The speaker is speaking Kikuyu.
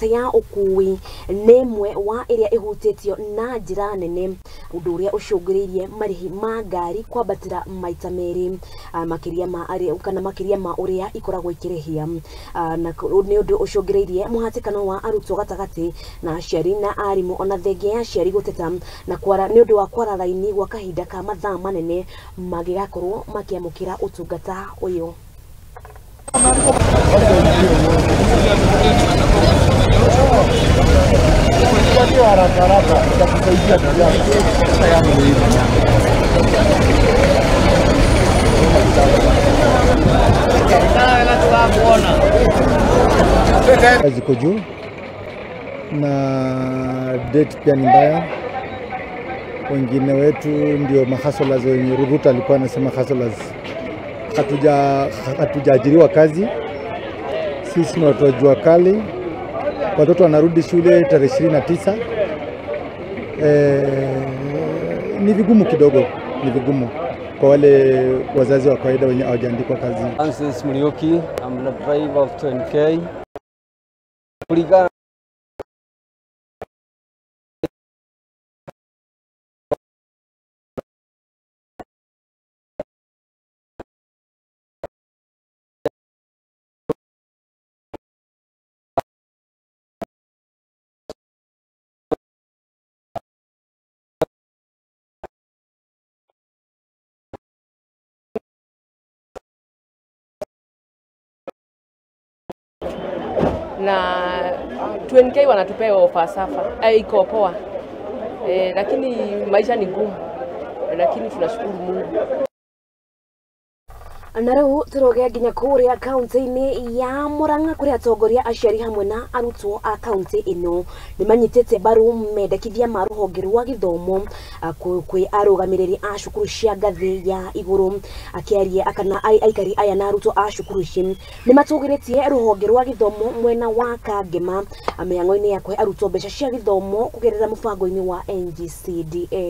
Ya ũkui nĩ ĩmwe wa ĩrĩa ĩhutĩtio na njĩra nene, ũndũ ũrĩa ũcũngĩrĩirie marĩhi ma ngari kwambatĩra maita merĩ makĩria ma kana makĩria ma ũrĩa ikoragwo ikĩrĩhia, na nĩ ũndũ ũcũngĩrĩirie mũhatĩkano wa arutwo gatagatĩ na aciari na arimũ, ona thengia ya aciari gũteta na kwara nĩ ũndũ wa kwara raini gwa kahinda ka mathaa manene magĩgakorwo makĩamũkĩra ũtungata ũyũ. Ziko juu na date pia ni mbaya. Wengine wetu ndio mahustlers wenye Ruto alikuwa anasema hustlers. Hatujaajiriwa kazi. Sisi ni watu wa jua kali. Watoto wanarudi shule tarehe 29. Ni vigumu kidogo, ni vigumu kwa wale wazazi wa kawaida wenye hawajaandikwa kazi. Francis Muriuki, I'm the driver of 20K. Kulingana na 20K wanatupea ofa safa, iko poa, lakini maisha ni gumu, lakini tunashukuru Mungu. Na rĩu tũroge nginya kũrĩa kaunti-inĩ ya Murang'a kũrĩa atongoria aciari hamwe na arutwo a kaunti ĩno nĩ manyitĩte mbaru mendekithia ma rũhonge rwa gĩthomo kwĩ arũgamĩrĩri a cukuru cia ngathĩ ya igũrũ. Akĩaria kana aikari aya na arutwo a cukuru ici nĩ matũgĩrĩtie rũhonge rwa gĩthomo mwena wa Kangema mĩhang'o-inĩ ya kũhe arutwo mbeca cia gĩthomo kũgerera mũbango-inĩ wa NGCDA.